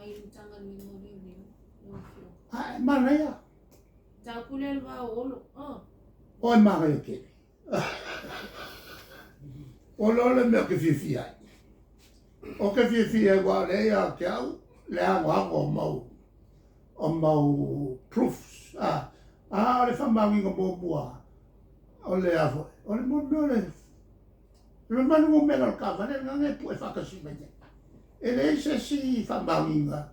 Mai le Matagaluega o Leoleo, lau Afioga. A e manaia. Mataupu lea le va o Olo. Oh. O e manaia tele. O le le mea ou te fiafia ai. Ou te fiafia ai aua o lea ia te au le anoano o mau o mau proofs. A, a o le faamaoniga muamua o le a foi, o le mea o le O le mamalu numera o le taavale lena na e pue faatasi mai nei. E leai se isi faamaoniga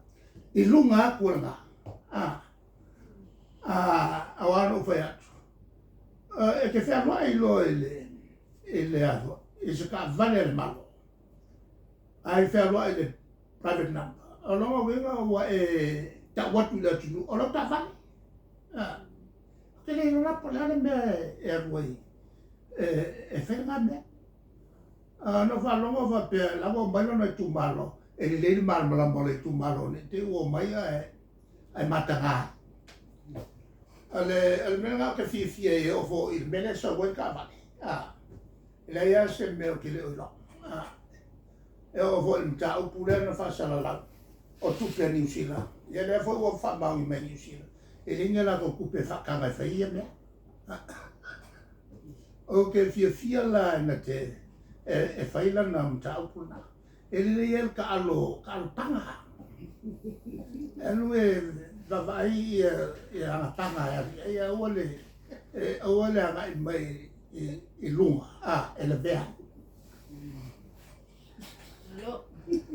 i luga atu o lena. A, a, aua na ou fai atu, e te fealuai loa i le, i le a foi, i se taavale a le Malo, ae fealuai i le private number, o lona uiga ua e tau atu i le atunuu o lau taavale. A, ou te le iloa la po o le a le mea e alu ai e fai lena mea. Na ou faalogo faapea la ua omai lona itumalo, e lelei le malamalama o le itumalo ne i te i ua omai ae mataga ai. O le mea lena ou te fiafia ai e oo foi i le mea lea e sau ai le taavale, e leai lava se mea ou te le o iloa. E oo foi i le mataupu lea na faasalalau o tupe a Niu Sila, ia lea foi ua faamaoni mai e Niu Sila, e leai ni a latou tupe e faataga e fai ia mea. Ou te fiafia la na te e fai lana mataupu lena. E lelei ai le taalo, taalo paga. E alu e vaavaai ia ana paga e alu i ai, aua le aua le agai mai i luga, a, e lavea ai.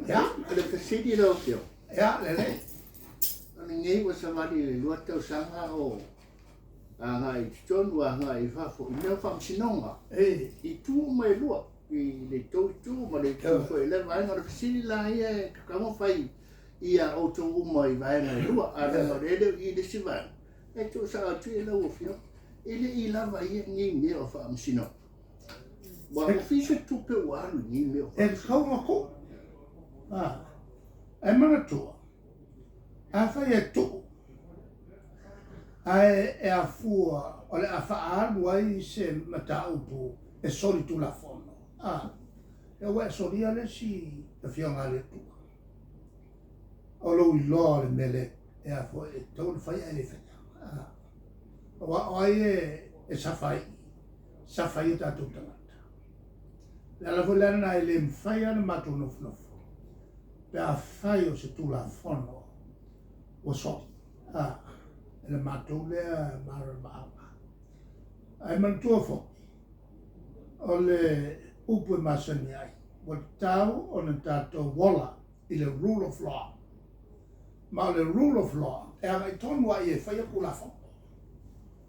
Ia. O le fesili lau Afioga. Ia, lelei. O lenei ua savali i le 2 tausaga o agai i totonu, agai i fafo, i mea o faamasinoga. I itu uma e lua, i le tou itu ma le itu foi o lea vaega. O le fesili la ia e tatau ona fai ia outou uma i vaega e lua, ae leaga o lea e le o i i le isi vaega, e tuusao atu i lau Afioga, e le i lava ia nei mea o faamasinoga. Ua fia se tupe ua alu i nei mea o faamasinoga. E tatau ona tuu. Ae manatua, Afai e tuu ae e afua o le a faaalu ai se mataupu e soli tulafono, a, ia ua e solia le isi Afioga a le Atua. O lou iloa o le mea le e afua e tatau ona fai ae le faia. A, aua o ai e safa ai, safa ai o tatou tagata. O le ala foi lea lena e le mafai lava ona matou nofonofo pe afai o se Tulafono ua soli, a, e le matou lea malamalamaaga. Ae manatua foi, o le upu e masani ai, ua tatau ona tatou ola i le rule of law. Ma o le rule of law, e agai tonu lava i e faia Tulafono.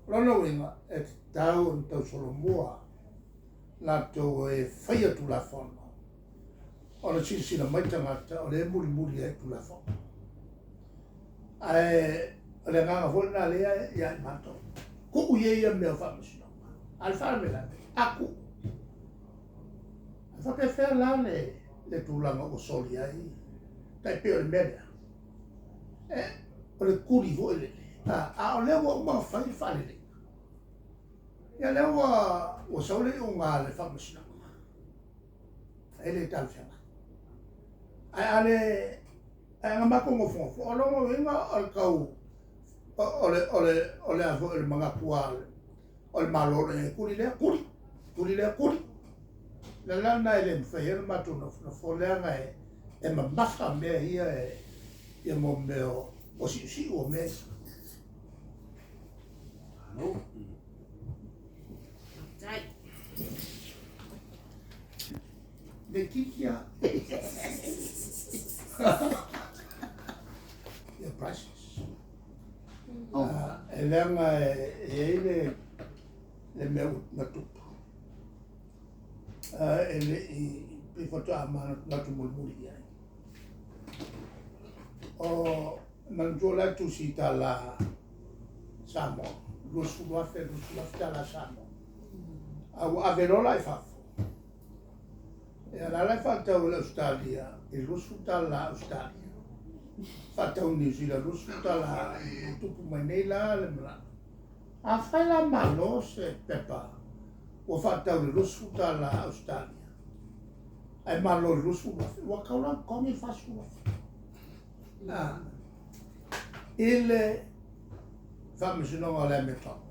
O lona uiga, e tatau ona tausolomua latou e faia Tulafono ona silasila mai tagata o lea e mulimuli ai i Tulafono. Ae o le agaga foi lena lea ia i matou, tuu ia ia mea o faamasinoga. A o le faalavelave, a tuu, e faapefea la le, le tulaga ua soli ai, tai pei o le mea lea, e, o le tuli foi lele, a, a o lea ua uma ona fai le faaleleiga. Ia lea ua, ua sau le iuga a le faamasinoga. E le talafeagai. Ae a le, ae na matou nofonofo, o lona uiga o le tau, o le, o le, o le a foi, o le manatu lava o le Malo e tuli lea, tuli, tuli lea, tuli. O le ala lena e le mafai ai ona matou nofonofo, leaga e, e mamafa mea ia e, ia mo mea o siusiu o mea ia. Malo. Faafetai. Le kiki a. Ia prices. Oh. E leaga e i ai le, le mea na tupu. E le i, pei faatoa manatu mulimuli i ai. O, manatua la e tusi i tala Samoa, 20,000, 20,000 tala Samoa. A ua ave loa la i fafo. Ia la la e faatau e le Ausetalia i 20 tala Ausetalia. Faatau i Niu Sila 20 tala ua tupu mai nei la le manao. Afai la malo se pepa ua faatau i le 20 tala Ausetalia ae malo i le 20,000, ua tatau la ona totogi le 40,000. A, i le faamasinoga o le amiotonu,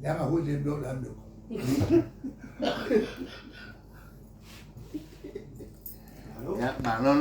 leaga foi le mea o le amiotonu. Ia, malo.